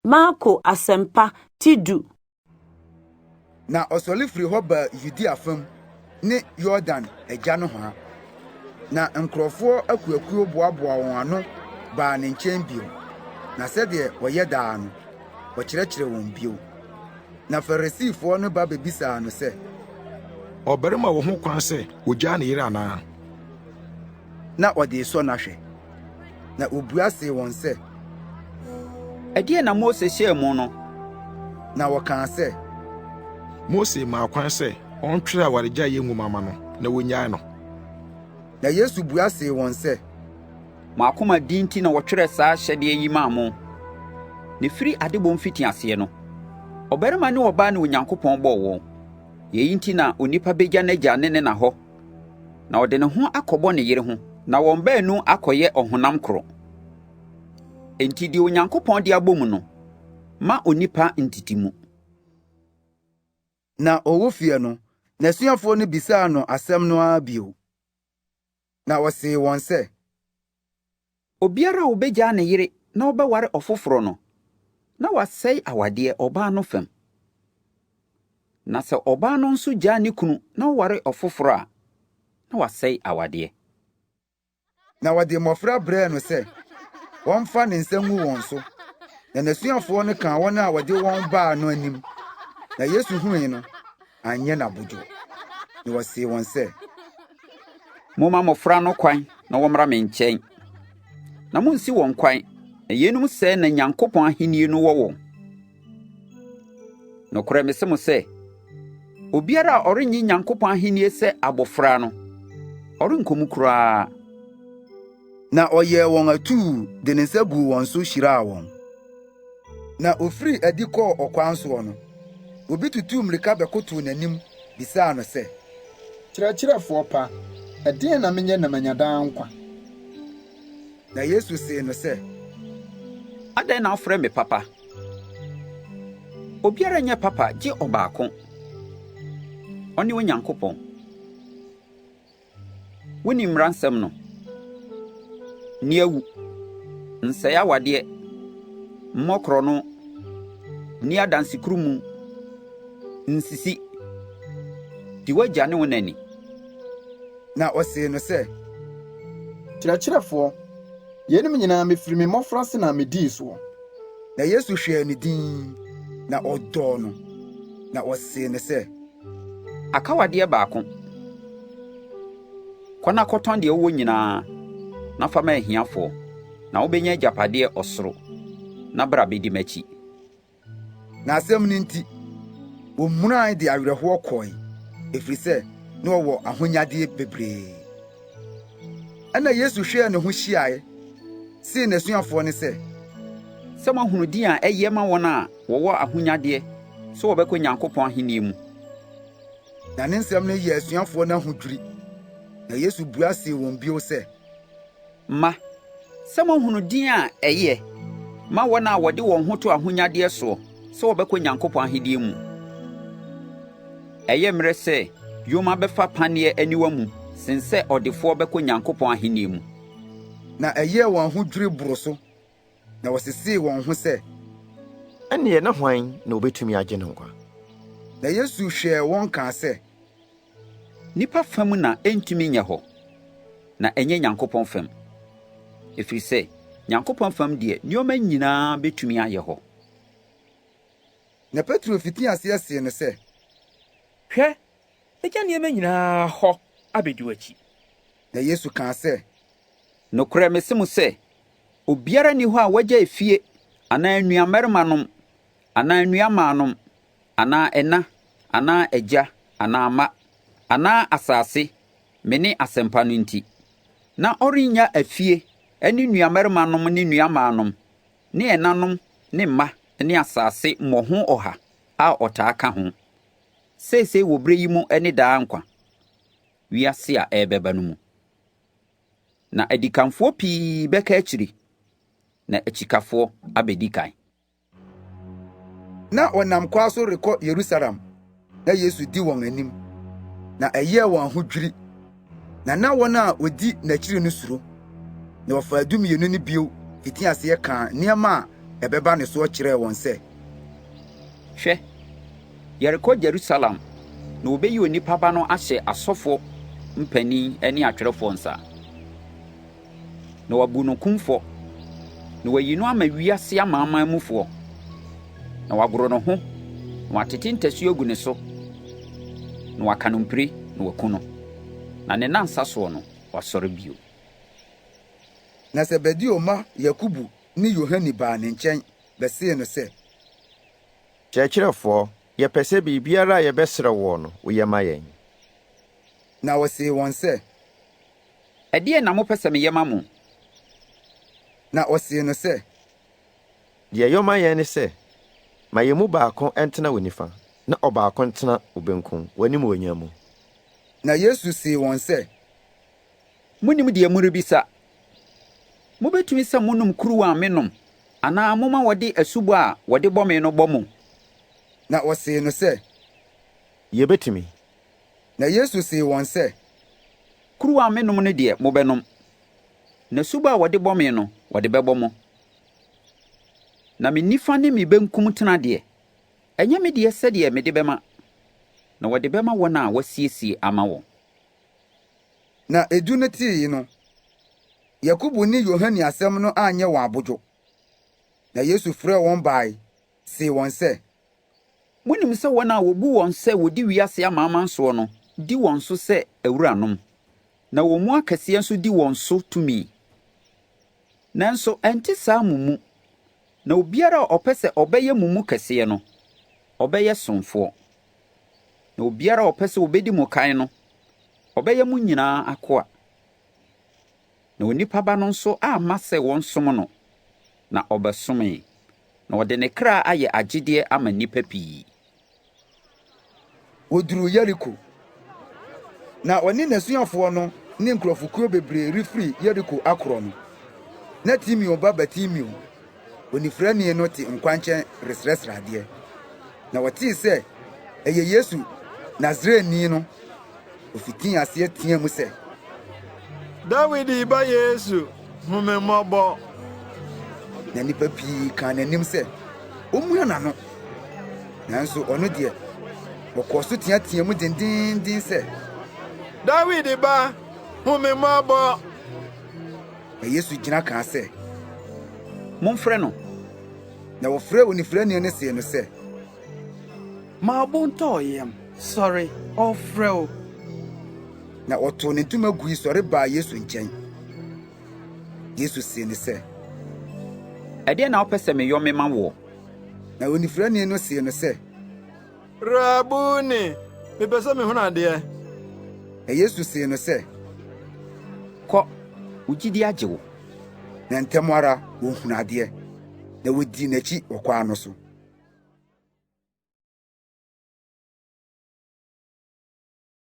Marko Asɛmpa ti du. Na ɔsɔre firii hɔ baa Yudea fam ne Yordan agya nohoa. Na nkurɔfoɔ akuakuo boaboaa wɔn ano baa ne nkyɛn bio, na sɛdeɛ ɔyɛ daa no, ɔkyerɛkyerɛɛ wɔn bio. Na Farisifoɔ no ba bɛbisaa no sɛ. Ɔbarima wɔ ho kwan sɛ ogyaa ne yere anaa? Na ɔde resɔ no ahwɛ. Na obua see wɔn sɛ. Ɛdeɛn na Mose hyɛɛ mo no? Na wɔkaa sɛ. Mose maa kwan sɛ ɔntwerɛ awaregyaeɛ nwoma mma no na wɔnnyae no. Na Yesu bua see wɔn sɛ. Mo akoma din nti na wɔtwerɛɛ saa ahyɛdeɛ yi maa mo. Na ɛfiri adebɔ mfitiaseɛ no, ɔbarima ne ɔbaa na Onyankopɔn bɔɔ wɔn. Yei nti na onipa bɛgya n'agya ne ne na hɔ na ɔde ne ho akɔbɔ ne yere ho, na wɔn baanu akɔyɛ ɔhonam koro. Enti deɛ Onyankopɔn de abom no, mma onipa ntete mu. Na ɔwɔ fie no, n'asuafoɔ no bisaa no asɛm no ara bio. Na ɔsee wɔn sɛ. Obiara a ɔbɛgyaa ne yere na ɔbɛware ɔfoforɔ no, na wasɛe awadeɛ ɔbaa no fam. Na sɛ ɔbaa no nso gyaa ne kunu na ɔware ɔfoforɔ a, na wasɛe awadeɛ. Na wɔde mmɔfra brɛɛ no sɛ ɔmfa ne nsa ngu wɔn so, na n'asuafoɔ no kaa wɔn a wɔde wɔn baa no anim. Na Yesu huui no, anyɛ no abodwo, na ɔsee wɔn sɛ. Momma mmɔfra no kwan na wɔmmra me nkyɛn, na munnsi wɔn kwan, na yeinom sɛɛ na Nyankopɔn ahenni no wɔ wɔn. Nokorɛ mese mo sɛ, obiara a ɔrennye Nyankopɔn ahenni sɛ abɔfra no, ɔrenkɔ mu koraa. Na ɔyɛɛ wɔn atuu de ne nsa guu wɔn so hyiraa wɔn. Na ofirii adi kɔɔ ɔkwan soɔ no, obi tutuu mmirika bɛkotow n'anim bisaa no sɛ. Kyerɛkyerɛfoɔ pa, ɛdeɛn na menyɛ na manya daa nkwa? Na Yesu see no sɛ. Adɛn na wofrɛ me papa? Obiara nyɛ papa gye ɔbaako, ɔne Onyankopɔn. Wonim mmara nsɛm no: Nni awu, nsɛe awadeɛ, mmɔ korɔno, nni adansekurumu, nsisi, di w'agya ne wo na ni. Na ɔsee no sɛ, Kyerɛkyerɛfoɔ, yeinom nyinaa mefiri me mmɔfraase na medii soɔ. Na Yesu hwɛɛ no dinn, na ɔdɔɔ no, na ɔsee no sɛ. Aka wo adeɛ baako. Kɔ na kɔtɔn deɛ wowɔ nyinaa na fa ma ahiafoɔ, na wobɛnya agyapadeɛ ɔsoro, na bra bɛdi m'akyi. Na asɛm no nti, womunae de awerɛhoɔ kɔe, ɛfiri sɛ na ɔwɔ ahonyadeɛ bebree. Ɛnna Yesu hwɛɛ ne ho hyiae, see n'asuafoɔ no sɛ. Sɛ moahunu din a ɛyɛ ma wɔn a wɔwɔ ahonyadeɛ sɛ wɔbɛkɔ Nyankopɔn ahennie mu. Na ne nsɛm no yɛɛ asuafoɔ no ahodwiri. Na Yesu bua see wɔn bio sɛ. Mma, sɛ moahunu din a ɛyɛ ma wɔn a wɔde wɔn ho to ahonyadeɛ soɔ sɛ wɔbɛkɔ Nyankopɔn ahennie mu. Ɛyɛ mmerɛ sɛ yoma bɛfa paneɛ aniwa mu sen sɛ ɔdefoɔ bɛkɔ Nyankopɔn ahennie mu. Na ɛyɛɛ wɔn ahodwiri boro so, na wɔsesee wɔn ho sɛ. Ɛnneɛ na hwan na ɔbɛtumi agye no nkwa? Na Yesu hwɛɛ wɔn kaa sɛ. Nnipa fam na ɛntumi nyɛ hɔ, na ɛnyɛ Nyankopɔn fam, ɛfiri sɛ Nyankopɔn fam deɛ, nneɛma nyinaa bɛtumi ayɛ hɔ. Na Petro fitii aseɛ see no sɛ. Hwɛ, magya nneɛma nyinaa hɔ abɛdi w'akyi. Na Yesu kaa sɛ. Nokorɛ mese mo sɛ, obiara nni hɔ a wagya efie anaa nuammarimanom anaa nuammaanom anaa ɛna anaa agya anaa mma anaa asase me ne asɛmpa no nti, na ɔrennya afie ne nuammarimanom ne nuammaanom ne ɛnanom ne mma ne asase mmɔho ɔha a ɔtaa ka ho, seesei wɔ berɛ yi mu ne daa nkwa, wiase a ɛrebɛba no mu. Na adikanfoɔ pii bɛka akyiri, na akyikafoɔ abɛdi kan. Na wɔnam kwa so rekɔ Yerusalem, na Yesu di wɔn anim. Na ɛyɛɛ wɔn ahodwiri, na na wɔn a wodi n'akyiri no suro. Na wɔfaa Dumienu no bio fitii aseɛ kaa nneɛma a ɛbɛba ne soɔ kyerɛɛ wɔn sɛ. Hwɛ, yɛrekɔ Yerusalem, na wɔbɛyi Onipa Ba no ahyɛ asɔfoɔ mpanin ne atwerɛfoɔ nsa, na wɔabu no kumfɔ, na wɔayi no ama wiase amanaman mufoɔ, na wɔagoro ne ho, na wɔatete ntasuo agu ne so, na wɔaka no mpire, na wɔaku no, na ne nnansa soɔ no, wasɔre bio. Na Sebedeo mma Yakobo ne Yohane baa ne nkyɛn bɛsee no sɛ. Kyerɛkyerɛfoɔ, yɛpɛ sɛ biribiara a yɛbɛsrɛ woɔ no, woyɛ ma yɛn. Na ɔsee wɔn sɛ. Ɛdeɛn na mopɛ sɛ meyɛ ma mo? Na ɔsee no sɛ. Deɛ yɔ ma yɛn ne sɛ, ma yɛn mu baako ntena wo nifa, na ɔbaako ntena wo benkum, w'animuonyam mu. Na Yesu see wɔn sɛ. Monnim deɛ morebisa. Mobɛtumi sɛ monom kuruwa a menom, anaa moma wɔde asubɔ a wɔde bɔ me no bɔ mo? Na wɔsee no sɛ. Yɛbɛtumi. Na Yesu see wɔn sɛ. Kuruwa a menom no deɛ, mobɛnom, na asubɔ a wɔde bɔ me no, wɔde bɛbɔ mo. Na me nifa ne me benkum tena deɛ, ɛnyɛ me deɛ sɛdeɛ mede bɛma, na wɔde bɛma wɔn a wɔasiesie ama wɔn. Na edu no tee no, Yakobo ne Yohane asɛm no anyɛ wɔn abodwo. Na Yesu frɛɛ wɔn bae see wɔn sɛ. Monim sɛ wɔn a wɔbu wɔn sɛ wɔdi wiase amanaman soɔ no di wɔn so sɛ awuranom, na wɔn mu akɛseɛ nso di wɔn so tumi. Nanso ɛnte saa mo mu, na obiara a ɔpɛ sɛ ɔbɛyɛ mo mu kɛseɛ no, ɔbɛyɛ somfoɔ. Na obiara a ɔpɛ sɛ obedi mo kan no, ɔbɛyɛ mo nyinaa akoa. Na onipa Ba no nso amma sɛ wɔnsom no, na ɔbɛsomee, na ɔde ne kra ayɛ agyedeɛ ama nnipa pii. Wɔduruu Yeriko. Na ɔne n'asuafoɔ no ne nkurɔfokuo bebree refiri Yeriko akorɔ no, na Timeo ba Bartimeo, onifirani no te nkwankyɛn resrɛsrɛ adeɛ. Na ɔtee sɛ ɛyɛ Yesu Nasareni no, ofitii aseɛ teaa mu sɛ, Dawid ba Yesu, hu me mmɔbɔ! Na nnipa pii kaa n'anim sɛ ommua n'ano. Nanso ɔno deɛ, ɔkɔɔ so teateaa mu dendeenden sɛ, Dawid ba, hu me mmɔbɔ! Na Yesu gyina kaa sɛ, Momfrɛ no. Na wɔfrɛɛ onifirani no see no sɛ, Ma wo bo ntɔ wo yam, sɔre, ɔrefrɛ wo. Na ɔtow ne ntoma gui sɔre baa Yesu nkyɛn. Yesu see no sɛ, Ɛdeɛn na wopɛ sɛ meyɔ mema woɔ? Na onifirani no see no sɛ, Rabuni, mepɛ sɛ mehunu adeɛ. Na Yesu see no sɛ, Kɔ, wo gyidi agye wo. Na ntɛm ara wɔhunuu adeɛ, na wɔdii n'akyi ɔkwan no so.